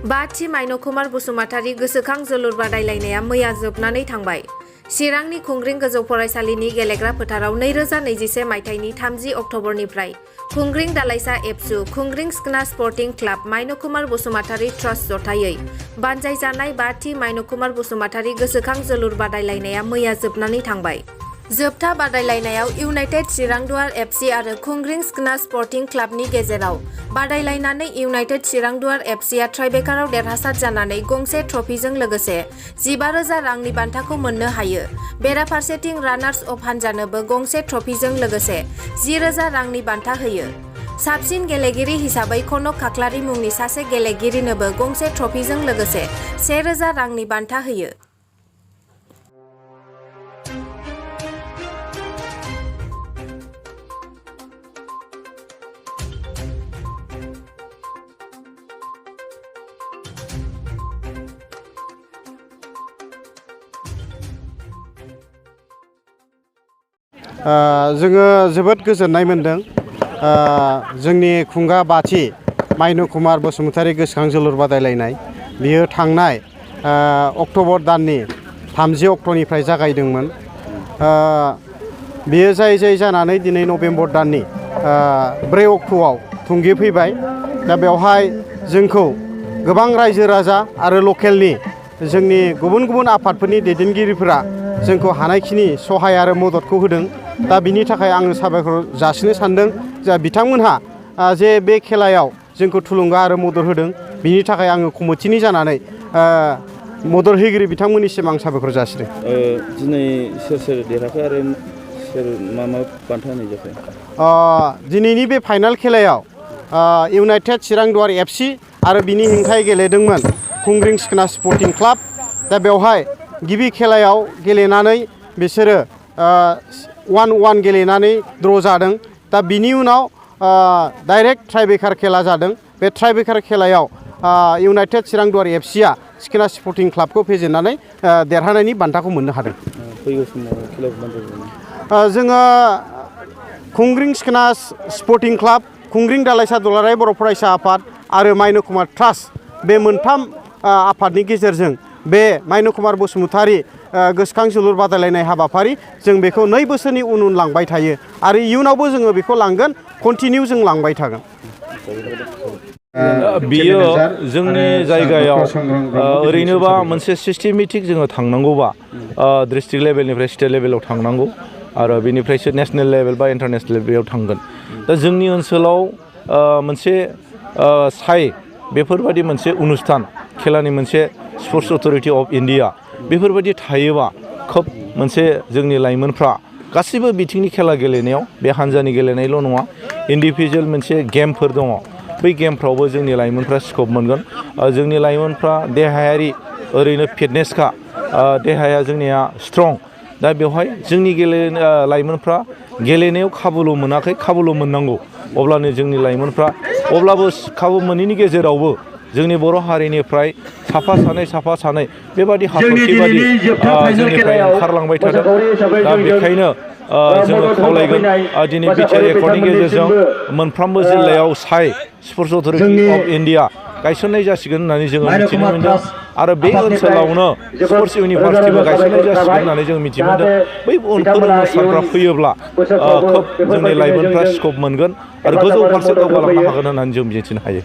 बाथि माइनकुमार बसुमतारी गोसोखां जोलुर बादायलायनाया मैया जोबनानै थांबाय। चिरांनि खुंग्रिं गोजौ फरायसालिनि गेलेग्रा फोथाराव 2021 मायथाइनि 30 अक्ट'बरनिफ्राय खुंग्रिं दालाइसा एबसु खुंग्रिं सिखोना स्पर्टिं क्लाब माइनकुमार बसुमतारी ट्रास्ट जथायै बानजायजानाय बाथि माइनकुमार बसुमतारी गोसोखां जोलुर बादायलायनाया मैया जोबनानै थांबाय। जोबथा बादायलायनायाव इउनाइटेड चिरांदुवार एफसि आरो खुंग्रिं सिखोना स्पर्टिं क्लाबनि गेजेराव बादायलायनानै इउनाइटेड चिरांदुवार एफसिआ ट्राइब्रेकाराव देरहासार जानानै गंसे ट्रफिजों लोगोसे 15,000 रांनि बान्थाखौ मोननो हायो। बेराफारसेथिं रानार्स अफ हान्जानोबो गंसे ट्रफिजों लोगोसे 10,000 रांनि बान्था होयो। साबसिन गेलेगिरि हिसाबै कनक खाख्लारि मुंनि सासे गेलेगिरिनोबो गंसे ट्रफिजों लोगोसे 1,000 रांनि बान्था होयो। जोङो जोबोद गोजोननाय मोनदों। जोंनि खुंगा बाथि माइनकुमार बसुमतारी गोसोखां जोलुर बादायलायनाय बियो थांनाय अक्ट'बर दाननि 30 अक्ट'निफ्राय जागायदोंमोन। बियो जाय जानानै दिनै नभेम्बर दाननि 4 अक्ट'आव थुंगेफैबाय। दा बेवहाय जोंखौ गोबां रायजो राजा आरो लकेलनि जोंनि गुबुन आफादफोरनि दैदेनगिरिफोरा जोंखौ हानायखिनि सहाय आरो मददखौ होदों। दा बिनि थाखाय आङो साबायखर जासिनो सानदों जा बिथांमोनहा जे बे खेलायाव जोंखौ थुलुंगा आरो मदद होदों। बिनि थाखाय आङो कमिटिनि जानानै मदद होगिरि बिथांमोननिसिम आं साबायखर जासिदों। दिनै सोर देरहाखो आरो सोर मा बान्था होनाय जाखो? दिनैनि बे फाइनाल खेलायाव इउनाइटेड चिरांदुवार एफसि आरो बिनि हेंथायै गेलेदोंमोन खुंग्रिं सिखोना स्पर्टिं क्लाब। दा बेवहाय गिबि खेलायाव गेलेनानै बिसोरो 1-1 गेलेनानै द्र' जादों। दा बिनि उनाव डाइरेक्ट ट्राइब्रेकार खेला जादों। बे ट्राइब्रेकार खेलायाव इउनाइटेड चिरांदुवार एफसिआ सिखोना स्पर्टिं क्लाबखौ फेजेननानै देरहानायनि बान्थाखौ मोननो हादों। जोङो खुंग्रिं सिखोना स्पर्टिं क्लाब, खुंग्रिं दालाइसा दुलाराय बर' फरायसा आफाद आरो माइनकुमार ट्रास्ट बे मोनथाम आफादनि गेजेरजों बे माइनकुमार बसुमतारी गोसोखां जोलुर बादायलायनाय हाबाफारि जों बेखौ 2 बोसोरनि उन लांबाय थायो आरो इयुनावबो जोङो बेखौ लांगोन, कन्टिनिउ जों लांबाय थागोन। बियो जोंनि जायगायाव ओरैनोबा मोनसे सिस्टेमेटिक जोङो थांनांगौबा डिस्ट्रिक्ट लेभेलनिफ्राय स्टेट लेभेलाव थांनांगौ आरो बेनिफ्रायसो नेसनेल लेभेल बा इन्टारनेसनेल लेभेलाव थांगोन। दा जोंनि ओनसोलाव मोनसे बेफोरबायदि मोनसे अनुस्थान खेलानि मोनसे स्पर्ट्स अथरिटि अफ इन्डिया बेफोरबायदि थायोबा खोब मोनसे जोंनि लाइमोनफ्रा गासैबो बिथिंनि खेला गेलेनायाव बे हान्जानि गेलेनायल' नङा, इन्डिभिजुवेल मोनसे गेमफोर दङ। बै गेमफ्रावबो जोंनि लाइमोनफ्रा स्कप मोनगोन। जोंनि लाइमोनफ्रा देहायारि ओरैनो फिटनेसखा, देहाया जोंनिया स्ट्रं। दा बेवहाय जोंनि लाइमोनफ्रा गेलेनायाव खाबुल' मोनाखै, खाबुल' मोननांगौ। अब्लानो जोंनि लाइमोनफ्रा अब्लाबो खाबु मोनैनि गेजेरावबो जोंनि बर' हारिनिफ्राय साफा सानै बेबादि हाथरखि बादि जोंनिफ्राय ओंखारलांबाय थादों। दा बेखायनो जोङो खावलायगोन दिनै बिटिआर एकर्डनि गेजेरजों मोनफ्रोमबो जिल्लायाव स्पर्ट्स अथरिटि अफ इन्डिया गायसननाय जासिगोन होननानै जोङो मिथिनो मोनदों आरो बे ओनसोलावनो स्पर्ट्स इउनिभारसिटिबो गायसननाय जासिगोन होननानै जों मिथिनो मोनदों। बै अनुस्थानफ्रा फैयोब्ला खोब जोंनि लाइमोनफ्रा स्कप मोनगोन आरो गोजौ फारसे दावगालांनो हागोन होननानै जों मिथिनो हायो।